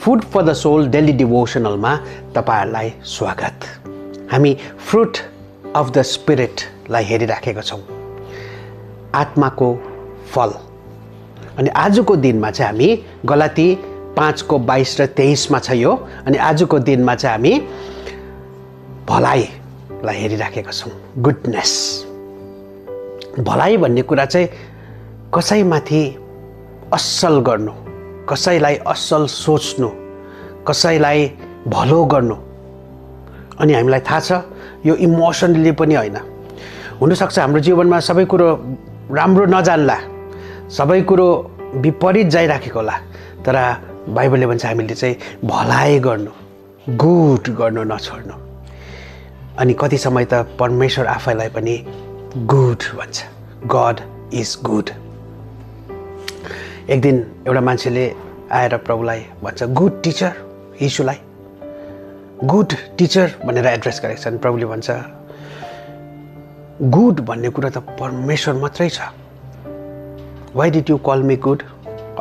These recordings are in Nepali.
Food for the soul daily डिभोसनलमा तपाईहरुलाई स्वागत। हामी फ्रुट अफ द स्पिरिटलाई हेरिराखेका छौं, आत्माको फल। अनि आजको दिनमा चाहिँ हामी गलाती 5को 22 र 23 मा छ यो। अनि आजको दिनमा चाहिँ हामी भलाइलाई हेरिराखेका छौं, गुडनेस। भलाइ भन्ने कुरा चाहिँ कसैमाथि असल गर्नु, कसैलाई असल सोच्नु, कसैलाई भलो गर्नु। अनि हामीलाई थाहा छ यो इमोसनली पनि हैन। हुन सक्छ हाम्रो जीवनमा सबै कुरो राम्रो नजान्ला, सबै कुरो विपरीत जाइराखेको होला, तर बाइबलले भन्छ हामीले चाहिँ भलाइ गर्नु, गुड गर्नु नछोड्नु। अनि कति समय त परमेश्वर आफैलाई पनि गुड भन्छ, गॉड इज गुड। एक दिन एउटा मान्छेले आएर प्रभुलाई भन्छ गुड टिचर, यीशुलाई गुड टिचर भनेर एड्रेस गरेका छन्। प्रभुले भन्छ गुड भन्ने कुरा त परमेश्वर मात्रै छ। Why did you call me good?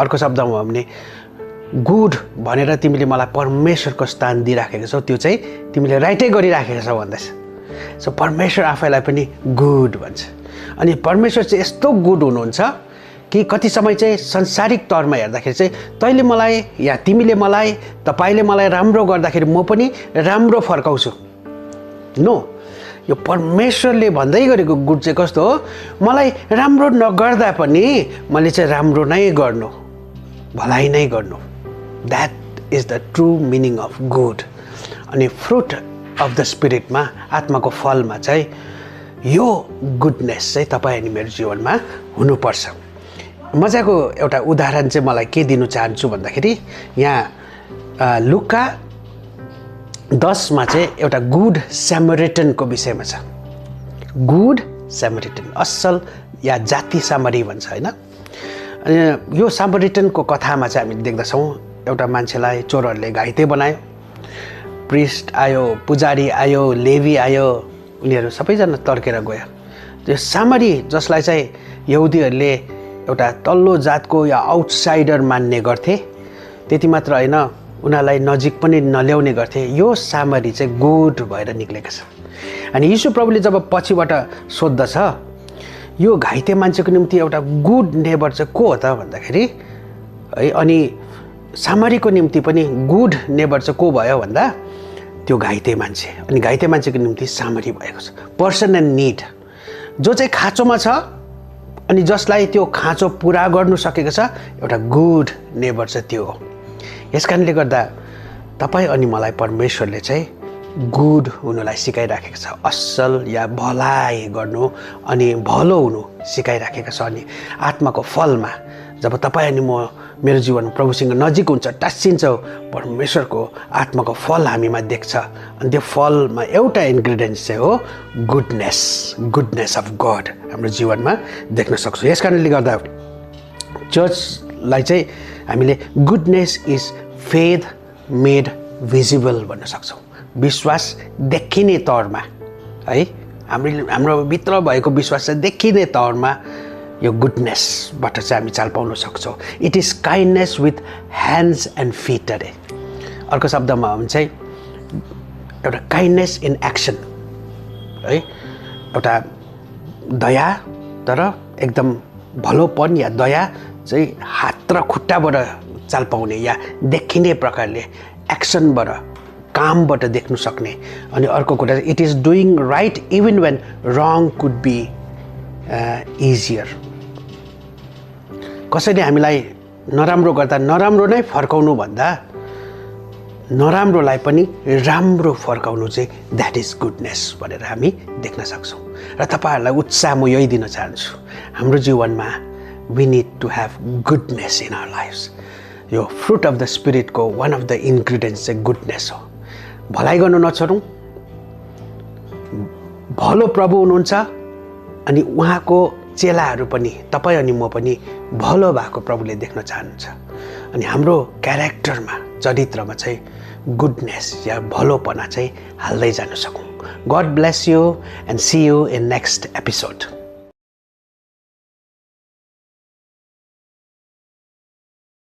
अर्को शब्दमा हो भने गुड भनेर तिमीले मलाई परमेश्वरको स्थान दिइराखेको छौ, त्यो चाहिँ तिमीले राइटै गरिराखेको छौ भन्दैछ। सो परमेश्वर आफैलाई पनि गुड भन्छ। अनि परमेश्वर चाहिँ यस्तो गुड हुनुहुन्छ कि कति समय चाहिँ संसारिक तौरमा हेर्दाखेरि चाहिँ तैँले मलाई या तिमीले मलाई, तपाईले मलाई राम्रो गर्दाखेरि म पनि राम्रो फर्काउँछु। नो, यो परमेश्वरले भन्दै गरेको गुड चाहिँ कस्तो हो? मलाई राम्रो नगर्दा पनि मैले चाहिँ राम्रो नै गर्नु, भलाइ नै गर्नु। That is the true meaning of good. अनि फ्रुट अफ द स्पिरिटमा, आत्माको फलमा चाहिँ यो गुडनेस चाहिँ तपाईँ अनि मेरो जीवनमा हुनुपर्छ। मजाको एउटा उदाहरण चाहिँ मलाई के दिनु चाहन्छु भन्दाखेरि यहाँ लुका 10 मा चाहिँ एउटा गुड स्यामरिटनको विषयमा छ। गुड स्यामरिटन, असल या जाति सामरी भन्छ हैन। अनि यो सामरिटनको कथामा चाहिँ हामी देख्दछौँ एउटा मान्छेलाई चोरहरूले घाइते बनायो। प्रिस्ट आयो, पुजारी आयो, लेवी आयो, उनीहरू सबैजना तर्केर गयो। त्यो सामरी जसलाई चाहिँ यहुदीहरूले एउटा तल्लो जातको या आउटसाइडर मान्ने गर्थे, त्यति मात्र हैन उनीहरूलाई नजिक पनि नल्याउने गर्थे। यो सामरी चाहिँ गुड भएर निक्लेको छ। अनि यीशु प्रभुले जब पछिबाट सोध्दछ यो घाइते मान्छेको निम्ति एउटा गुड नेबर चाहिँ को हो त भन्दाखेरि है, अनि सामरीको निम्ति पनि गुड नेबर चाहिँ को भयो भन्दा त्यो घाइते मान्छे। अनि घाइते मान्छेको निम्ति सामरी भएको छ, पर्सन इन निड, जो चाहिँ खाँचोमा छ अनि जसलाई त्यो खाँचो पुरा गर्नु सकेको छ, एउटा गुड नेबर चाहिँ त्यो हो। यसकारणले गर्दा तपाईँ अनि मलाई परमेश्वरले चाहिँ गुड हुनुलाई सिकाइराखेको छ, असल या भलाइ गर्नु अनि भलो हुनु सिकाइराखेको छ। अनि आत्माको फलमा जब तपाईँ अनि म मेरो जीवन प्रभुसँग नजिक हुन्छ, टाँसिन्छौँ, परमेश्वरको आत्माको फल हामीमा देख्छ। अनि त्यो फलमा एउटा इन्ग्रिडियन्ट्स चाहिँ हो गुडनेस, गुडनेस अफ गड हाम्रो जीवनमा देख्न सक्छौँ। यस कारणले गर्दा चर्चलाई चाहिँ हामीले goodness is faith made visible भन्न सक्छौँ। विश्वास देखिने तौरमा है, हाम्रो भित्र भएको विश्वास चाहिँ देखिने तौरमा यो गुडनेसबाट चाहिँ हामी चाल पाउन सक्छौँ। It is kindness with hands and fit अरे। अर्को शब्दमा हो भने चाहिँ एउटा काइन्डनेस इन एक्सन है, एउटा दया, तर एकदम भलोपन या दया चाहिँ हात र खुट्टाबाट चाल पाउने या देखिने प्रकारले एक्सनबाट, कामबाट देख्नु सक्ने। अनि अर्को कुरा it is doing right even when wrong could be easier. कसैले हामीलाई नराम्रो गर्दा नराम्रो नै फर्काउनु भन्दा नराम्रोलाई पनि राम्रो फर्काउनु चाहिँ द्याट इज गुडनेस भनेर हामी देख्न सक्छौँ। र तपाईँहरूलाई उत्साह म यही दिन चाहन्छु, हाम्रो जीवनमा we need to have goodness in our lives. यो फ्रुट अफ द स्पिरिटको वान अफ द इन्ग्रिडियन्ट्स चाहिँ गुडनेस हो। भलाइ गर्नु नछोडौँ। भलो प्रभु हुनुहुन्छ अनि उहाँको चेलाहरू पनि, तपाईँ अनि म पनि भलो भएको प्रभुले देख्न चाहनुहुन्छ। अनि हाम्रो क्यारेक्टरमा, चरित्रमा चाहिँ गुडनेस या भलोपना चाहिँ हाल्दै जान सकौँ। God bless you and see you in next episode.